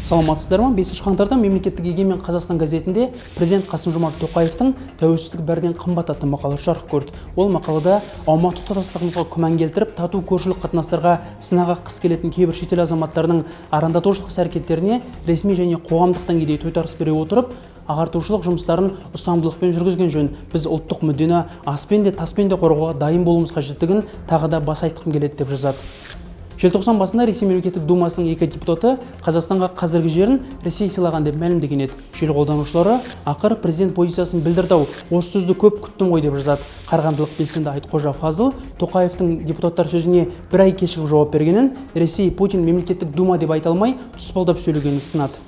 Саламатсыздар ма? 5 қаңтарда мемлекеттік «Егемен Қазақстан» газетінде президент Қасым-Жомарт Тоқаевтың «Тәуелсіздік бәрінен қымбат» атты мақаласы жарық көрді. Ол мақалада аумақтық тұтастығымызға күмән келтіріп, тату көршілік қатынастарға сынақ қаққысы келетін кейбір шетел азаматтарының арандатушылық іс әрекеттеріне ресми және қоғамдық деңгейде тойтарыс бере отырып, ағартушылық жұмыстарын ұстамдылықпен жүргізген жөн. Біз ұлттық мүддені аспен де, таспен де қорғауға дайын болуымыз қажеттігін тағы да баса айтқым келеді деп жазады. Желтоқсан басында Ресей Мемлекеттік Думасының екі депутаты Қазақстанға қазіргі жерін Ресей сыйлаған деп мәлімдеген еді. Желі қолданушылары: «Ақыры президент позициясын білдірді ау, осы сөзді көп күттім ғой», – деп жазады. Қарағандылық белсенді Айтқожа Фазыл Тоқаевтың депутаттар сөзіне бір ай кешігіп жауап бергенін, Ресей, Путин, Мемлекеттік Дума деп айта алмай, тұспалдап сөйлегенін сынады.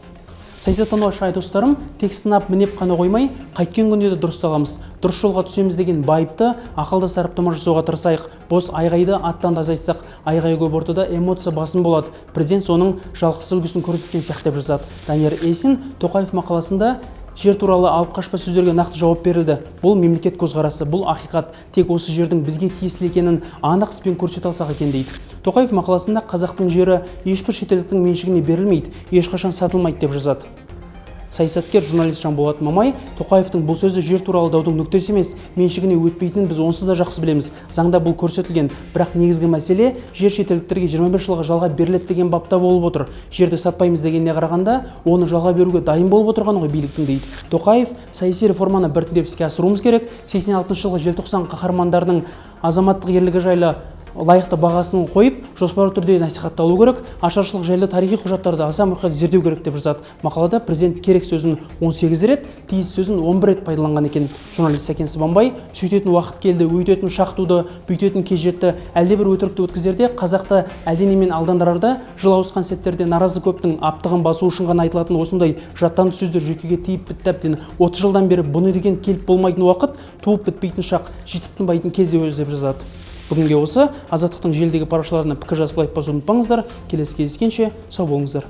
Саясаттанушы айдостарым тек сынап мінеп қана қоймай, қайткен күнде де дұрысталамыз, дұрыс жолға түсеміз деген байыпты, ақылды сараптама жасауға тырысайық. Бос айғайды, аттанды азайтсақ. Айғай көп ортада эмоция басым болады. Президент соның жалқысы үлгісін көрсеткен сияқты деп жазады. Данияр Есин: «Тоқаев мақаласында жер туралы алып қашпа сөздерге нақты жауап берілді. Бұл мемлекет көзқарасы, бұл ақиқат. Тек осы жердің бізге тиесілі екенін анық іспен көрсете алсақ екен», – дейді. Тоқаев мақаласында «Қазақтың жері ешбір шетелдіктің меншігіне берілмейді, ешқашан сатылмайды» деп жазады. Саясаткер, журналист Жанболат Мамай: «Тоқаевтың бұл сөзі жер туралы даудың нүктесі емес. Меншігіне өтпейтінін біз онсыз да жақсы білеміз, заңда бұл көрсетілген. Бірақ негізгі мәселе жер шетелдіктерге 21 жылға жалға беріледі деген бапта болып отыр. Жерді сатпаймыз дегеніне қарағанда, оны жалға беруге дайын болып отырғаны ғой биліктің», – дейді. Тоқаев: «Саяси реформаны біртіндеп іске асыруымыз керек. 86 жылғы желтоқсан қаһармандарының азаматтық ерлігі жайлы лайықты бағасын қойып, жоспарлы түрде насихатталу керек. Ашаршылық жайлы тарихи құжаттарды аса мұқият зерттеу керек», – деп жазады. Мақалада президент «керек» сөзін 18 рет, «тиіс» сөзін 11 рет пайдаланған екен. Журналист Сәкен Сыбанбай: «Сөйтетін уақыт келді, өйтетін шақ туды, бүйтетін кез жетті. Әлдебір өтірікті өткізерде, қазақты әлденемен алдандырарда, жыл ауысқан сәттерде наразы көптің аптығын басу үшін ғана айтылатын осындай жаттанды сөздер жүйкеге тиіп бітті әбден. 30 жылдан бері бұны деген келіп болмайтын уақыт, туып бітпейтін шақ, жетіп тынбайтын кез де өзі», – деп жазады. Бүгінге осы. Азаттықтың желідегі парақшаларына пікір жазып, лайк басуды ұмытпаңыздар. Келесі кездескенше сау болыңыздар.